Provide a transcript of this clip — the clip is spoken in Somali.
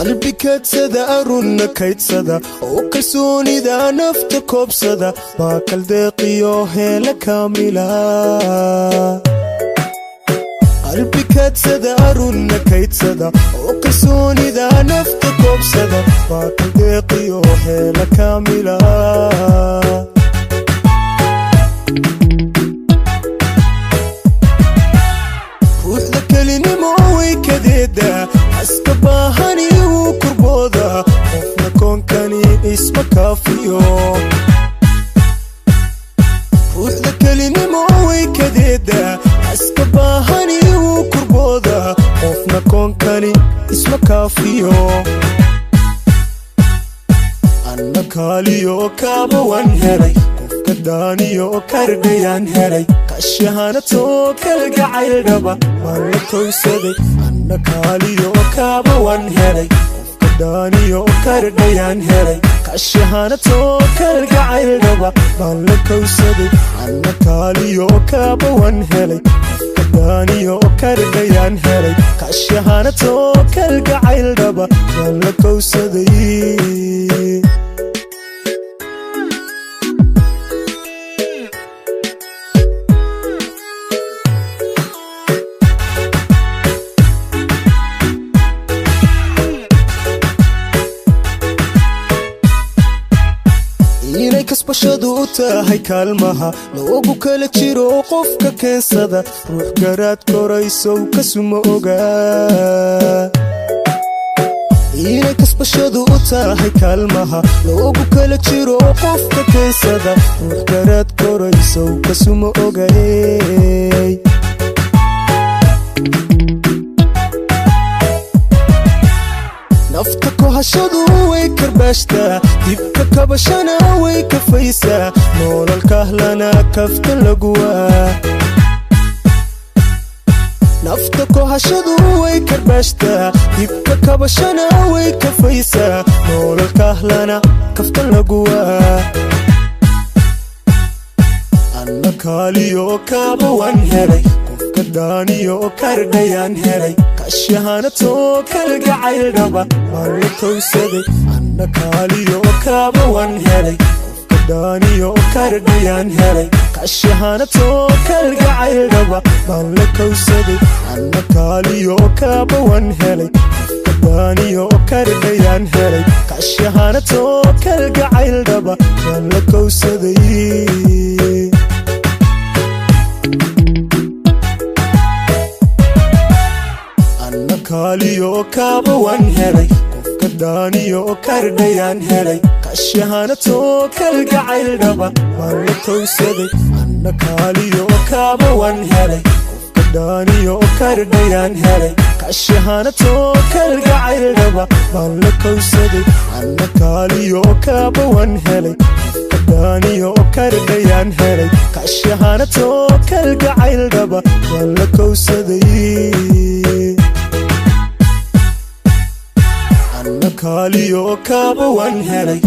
Qalbi kaadsada, arunna kaydsada, oo kalsoonida nafta koobsada, baa kaldeeqiyo heela kaamila. Qalbi kaadsada, arunna kaydsada, oo kalsoonida nafta koobsada, baa kaldeeqiyo heela kaamila. Ruuxda kelinimo way kadeedaa, aska baahani wuu kurbooda, qofna koonkani isma kaafiyo. Ruuxda kelinimo way kadeedaa, aska baahani wuu kurbooda, qofna koonkani isma kaafiyo. Anna kaaliyo kaaba waan helay, qofka daaniyo kardhayaan helay, kashahanatoo kalgacayldhaba waan la kowsaday. Anna kaaliyo kaaba waan helay, qofka daaniyo kardhayaan helay, kashahanatoo kalgacayldhaba baan la kowsaday. Anna kaaliyo kaaba waan helay, qofka daaniyo kardhayaan helay, kashahanatoo kalgacayldhaba baan la kowsaday. Inay kasbashadu u tahay kaalmaha loogu kala jiro, qofka keensada ruux garaad koraysow kasuma oga. Inay kasbashadu u tahay kaalmaha loogu kala jiro, qofka keensada ruux garaad koraysow kasuma ogay. Nafta kohashadu way karbaashtaa, dibka kabashana way kafaysaa, nololkahlana kafta laguwaa. Nafta kohashadu way karbaashtaa, dibka kabashana way kafaysaa, nololkahlana kafta laguwaa. Anna kaaliyo kaaba waan helay, qofka daaniyo kardhayaan helay, kashahanatoo kalgacayldhaba waan la kowsaday. Anna kaaliyo kaaba waan helay, qofka daaniyo kardhayaan helay, kashahanatoo kalgacayldhaba baan la kowsaday. Anna kaaliyo kaaba waan helay, qofka daaniyo kardhayaan helay, kashahanatoo kalgacayldhaba baan la kowsaday. Anna kaaliyo kaaba waan helay, qofka daaniyo kardhayaan helay, kashahanatoo kalgacayldhaba waan la kowsaday. Anna kaaliyo kaaba waan helay, qofka daaniyo kardhayaan helay, kashahanatoo kalgacayldhaba baan la kowsaday. Anna kaaliyo kaaba waan helay, qofka daaniyo kardhayaan helay, kashahanatoo kalgacayldhaba waan la kowsaday. Anna kaaliyo kaaba waan helay,